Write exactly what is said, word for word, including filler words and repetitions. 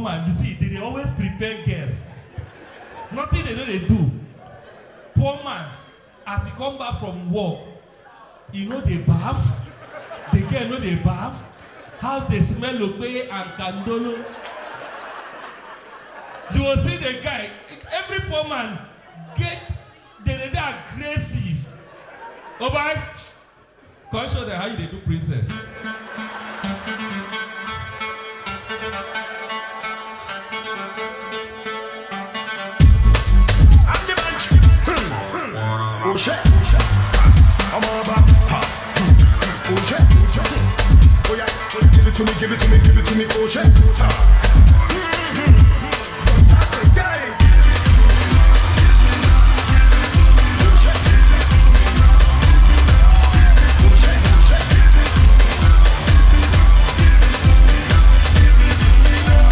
Man, you see, they dey always prepare girl. Nothing they no dey do. Poor man, as he come back from work, he no dey baff. The girl no dey baff. How they smell Okpeye and Kandolo. You will see the guy, every poor man get, they dey dey aggressive. Obai, come show them how you dey do princess. Oshé, ọmọ ọba, ha, oshé, oya, give it to me, give it to me, give it to me, oshé, ha.